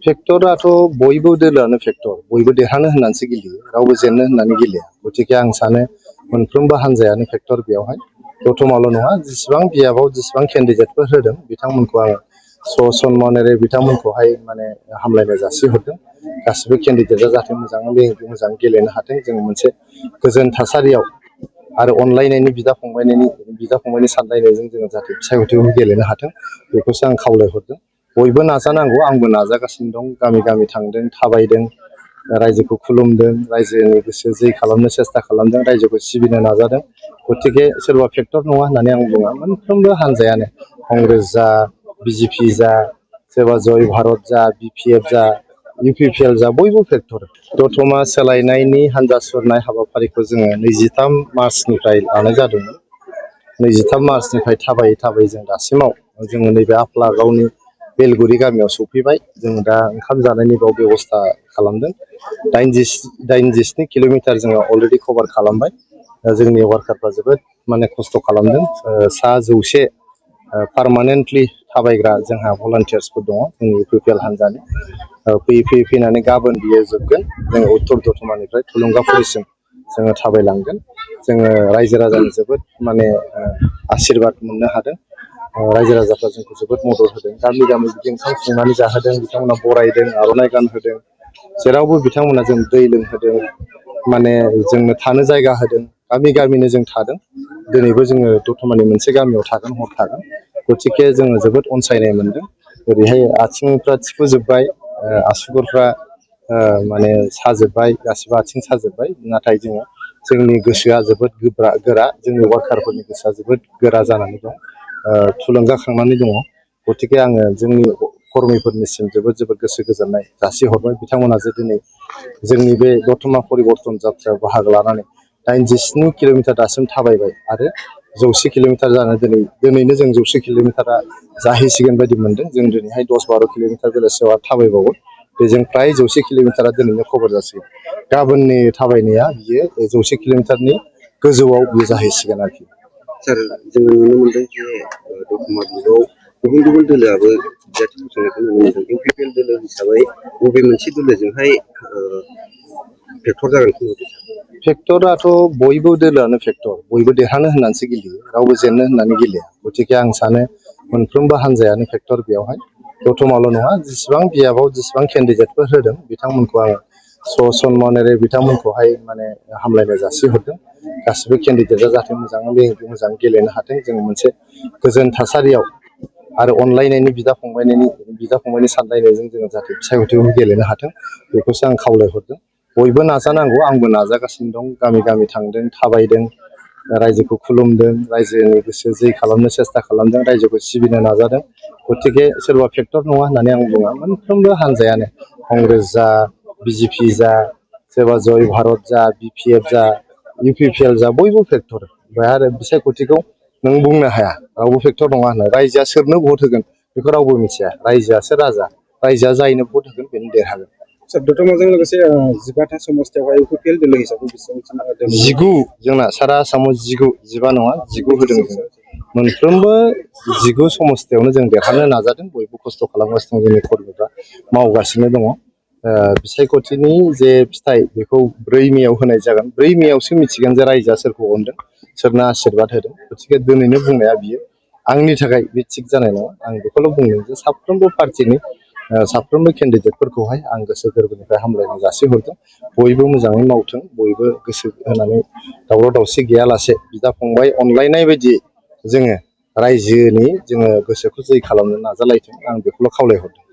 फेक्टराथ' बयबो दोलोआनो फेक्टर बयबो देरहानो होननानैसो गेलेयो रावबो जेननो होननानै गेलेया गतिके आं सानो मोनफ्रोमबो हानजायानो फेक्टर बेयावहाय दतमाल' नङा जेसेबां बियाबाव जेसेबां केन्डिडेटफोर होदों बिथांमोनखौ आं ससनमानारि बिथांमोनखौहाय माने हामलायनाय जासिहरदों गासिबो केन्डिडेटआ जाहाथे मोजां गेलेनो हाथों जों मोनसे गोजोन थासारियाव आरो अनलायनायनि बिदा फंबायनि सानलायनायजों जोङो जाहाथे फिसायख'थिखौ गेलेनो हाथों बेखौसो आं खावलायहरदों बयबो नाजानांगौ आंबो नाजागासिनो दं गामि गामि थांदों थाबायदों रायजोखौ खुलुमदों रायजोनि गोसो जै खालामनो सेस्था खालामदों रायजोखौ सिबिनो नाजादों गतिके सोरबा फेक्टर नङा होननानै आं बुङा मोनफ्रोमबो हानजायानो कंग्रेस जा बिजेपि जा सोरबा जय भारत जा बिपिएफ जा इउपिपिएल जा बयबो फेक्टर दतमा सोलायनायनि हान्जा सुरनाय हाबाफारिखौ जोङो 23 मार्चनिफ्राय लानाय जादोंमोन 23 मार्चनिफ्राय थाबायै जों दासिमाव जोङो नैबे आफलागावनि बेलगुरि गामियाव सफैबाय जों दा ओंखाम जानायनि बाव बेबस्था खालामदों 87 किल'मिटार जोङो अलरेडि कभार खालामबाय जोंनि वार्कारफ्रा जोबोद माने खस्थ' खालामदों सा 100 पार्मानेन्टलि थाबायग्रा जोंहा भलान्टियार्सफोर दङ जोंनि इउपिपिएल हान्जानि फैयै फैनानै गाबोन बियो जोबगोन जों उत्तर दतमानिफ्राय थुलुंगाफुरिसिम जोङो थाबायलांगोन जोङो रायजो राजानि जोबोद माने आशीर्बाद मोननो हादों रायजो राजाफ्रा जोंखौ जोबोद मदद होदों गामि गामि ओंखाम संनानै जाहोदों बिथांमोना बरायदों आर'नाइ गानहोदों जेरावबो बिथांमोना जों दै लोंहोदों माने जोंनो थानो जायगा होदों गामि गामिनो जों थादों दिनैबो जोङो दतमानि मोनसे गामियाव थागोन हर थागोन गतिके जोङो जोबोद अनसायनाय मोनदों ओरैहाय आथिंफ्रा थिफुजोबबाय आसुगुरफ्रा माने साजोबबाय गासिबो आथिं साजोबबाय नाथाय जोंनि गोसोआ जोबोद गोरा जोंनि वार्कारफोरनि गोसोआ जोबोद गोरा जानानै दं थुलुंगाखांनानै दङ गतिके आङो जोंनि कर्मिफोरनिसिम जोबोद गोसो गोजोननाय जासिहरबाय बिथांमोना जे दिनै जोंनि बे दतमा परिबर्तन जात्रायाव बाहागो लानानै 87 किल'मिटार दासिम थाबायबाय आरो 100 किल'मिटार जानो दिनैनो जों 100 किल'मिटारा जाहैसिगोन बायदि मोनदों जों दिनैहाय 10-12 किल'मिटार बेलासियाव थाबायबावो बेजों फ्राय 100 किल'मिटारा दिनैनो कभार जासिगोन गाबोननि थाबायनाया बियो 100 किल'मिटारनि गोजौआव बियो जाहैसिगोन आरोखि सार जोङो नुनो मोनदों जे दतमा ब्लकआव गुबुन दोलोआबो बिजाथि फसंनायखौ नुनो मोनदों इउपिपिएल दोलो हिसाबै बबे मोनसे दोलोजोंहाय फेक्टर जागोनखौ नुदों फेक्टराथ' बयबो दोलोआनो फेक्टर बयबो देरहानो होननानैसो गेलेयो रावबो जेननो होननानै गेलेया गतिके आं सानो मोनफ्रोमबो हानजायानो फेक्टर बेयावहाय दतमाल' नङा जेसेबां बियाबाव जेसेबां केन्डिडेटफोर होदों बिथांमोनखौ आं ससनमानारि बिथांमोनखौहाय माने हामलायनाय जासिहरदों गासिबो केन्डिडेटआ जाहाथे मोजां गेलेनो हाथों जों मोनसे गोजोन थासारियाव आरो अनलायनायनि बिदा फंबायनि सानलायनायजों जोङो जाहाथे फिसायख'थिखौ गेलेनो हाथों बेखौसो आं खावलायहरदों बयबो नाजानांगौ आंबो नाजागासिनो दं गामि गामि थांदों थाबायदों रायजोखौ खुलुमदों रायजोनि गोसो जै खालामनो सेस्था खालामदों रायजोखौ सिबिनो नाजादों गतिके सोरबा फेक्टर नङा होननानै आं बुङा मोनफ्रोमबो हानजायानो कंग्रेस जा बिजेपि जा सोरबा जय भारत जा बिपिएफ जा इउपिपिएल जा बयबो फेक्टर ओमफ्राय आरो बिसायख'थिखौ नों बुंनो हाया रावबो फेक्टर नङा होनना रायजोआ सोरनो भट होगोन बेखौ रावबो मिथिया रायजोआसो राजा रायजोआ जायनो भट होगोन बेनो देरहागोन दतमाजों लोगोसे 15था समस्तियावहाय इउपिपिएल दोलो हिसाबै बेसेबां 19 जोंना सारा आसामाव 15 नङा 19 होदों जों मोनफ्रोमबो 19 समस्तियावनो जों देरहानो नाजादों बयबो खस्थ' खालामगासिनो दं जोंनि कर्मिफ्रा मावगासिनो दङ बिसायख'थिनि जे फिथाइ बेखौ 4 मेआव होनाय जागोन 4 मेआवसो मिथिगोन जे रायजोआ सोरखौ अनदों सोरनो आशीर्बाद होदों गतिके दिनैनो बुंनाया बियो आंनि थाखाय बे थिग जानाय नङा आं बेखौल' बुंदों जे साफ्रोमबो पार्टिनि साफ्रोमबो केन्डिडेटफोरखौहाय आं गोसो गोरबोनिफ्राय हामलायनाय जासिहरदों बयबो मोजाङै मावथों बयबो गोसो होनानै दावराव दावसि गैयालासे बिदा फंबाय अनलायनाय बायदि जोङो रायजोनि जोङो गोसोखौ जै खालामनो नाजालायथों आं बेखौल' खावलायहरदों